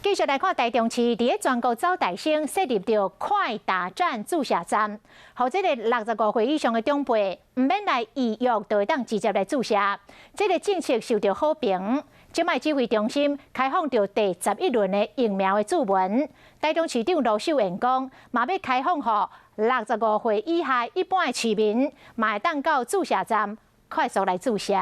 繼續來看台中市，佇咧全國走大省設立著快打站注射站，予這個65歲以上的長輩，毋免來預約，就會當直接來注射。這個政策受著好評。這擺指揮中心開放著第11輪的疫苗的注文，台中市長盧秀燕講，嘛欲開放予65歲以下一般的市民，嘛會當到注射站快速來注射。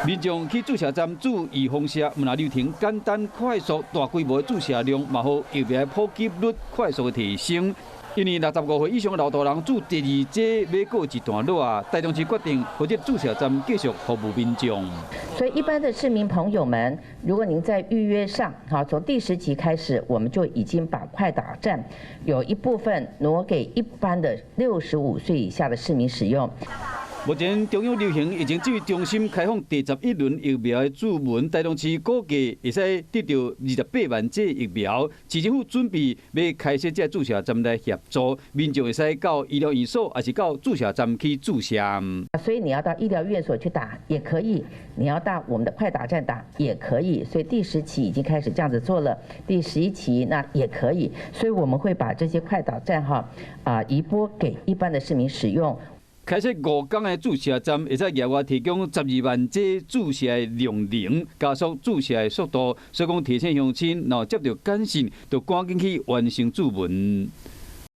民眾去注射站注預防射，毋但流程簡單快速，大規模的注射量嘛，予疫苗普及率快速的提升。因為65歲以上的老大人注第二劑欲過一段落啊，台中市決定予這注射站繼續服務民眾。所以一般的市民朋友們，如果您在預約上，好，從第10期開始，我們就已經把快打站有一部分挪給一般的65歲以下的市民使用。目前中央流行疫情指揮中心開放第11輪疫苗的注文，台中市估計會使得著28萬劑疫苗。市政府準備欲開設這注射站來協助民眾，會使到醫療院所，抑是到注射站去注射。所以你要到醫療院所去打也可以，你要到我們的快打站打也可以。所以第10期已經開始這樣子做了，第11期那也可以。所以我們會把這些快打站哈啊移撥給一般的市民使用。開設5工的注射站，會使額外提供12萬劑注射的量能，加速注射的速度。所以講提醒鄉親，若接著簡訊，就趕緊去完成注文。